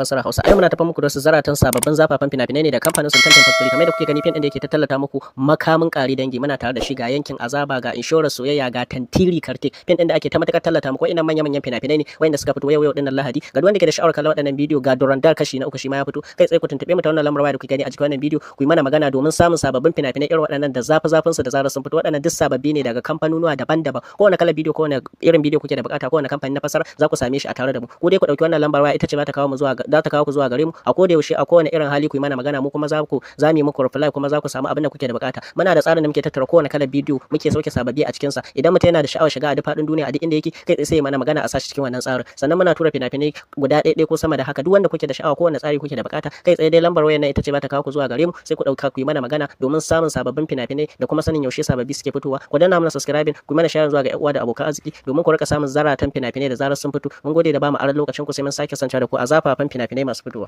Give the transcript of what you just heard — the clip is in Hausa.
Fassara Hausa. Yau muna tafa muku da wasu zaratan sababbin zafafan fina-finai ne da kamfanin Sultan Film Factory. Kamar da kuke gani, fim din da yake ta tallata muku, Makamin Kare Dangi, muna tare da shi. Ga Yankin Azaba, ga Inshorar Soyayya, ga Tantiri Kartik. Fim din da ake ta matakar tallata muku, wa'innan manya manyan fina-finai ne wa'inda suka fito yau yau dinnan Lahadi. Ga duk wanda ke da sha'awar kallon waɗannan bidiyo, ga Durandar kashi na uku shi ma ya fito. Kai tsaye ku tuntuɓe mu ta wannan lambar waya da kuke gani a cikin wannan bidiyo, ku yi mana magana domin samun sababbin fina-finai irin waɗannan da zafi zafin su da zarar sun fito. Waɗannan duk sababbi ne daga kamfanonuwa daban-daban. Kowane kalar bidiyo, kowane irin bidiyo kuke da bukata, kowane kamfani na fasara, za ku same shi a tare da mu. Ku dai ku ɗauki wannan lambar waya, ita ce za ta kawo mu zuwa za ta kawo ku zuwa gare mu. A koda yaushe, a kowane irin hali, ku yi mana magana, mu kuma za mu yi muku reply, kuma za ku samu abin da kuke da bukata. Muna da tsarin da muke tattara kowane kalar bidiyo, muke sauke sababbi a cikin sa. Idan mutum yana da sha'awar shiga a duk faɗin duniya, a duk inda yake, kai tsaye sai ya mana magana a sashi cikin wannan tsarin. Sannan muna tura fina-finai guda ɗaya ɗaya ko sama da haka. Duk wanda kuke da sha'awa, kowane tsari kuke da bukata, kai tsaye dai lambar wayar nan ita ce za ta kawo ku zuwa gare mu. Sai ku ɗauka ku yi mana magana domin samun sababbin fina-finai da kuma sanin yaushe sababbi suke fitowa. Ku danna mana subscribing, ku mana share zuwa ga 'yan uwa da abokan arziki domin ku rika samun zaratan fina-finai da zarar sun fito. Mun gode da ba mu aron lokacin ku. Sai mun sake sanca da ku a zafafan fina-finai masu fitowa.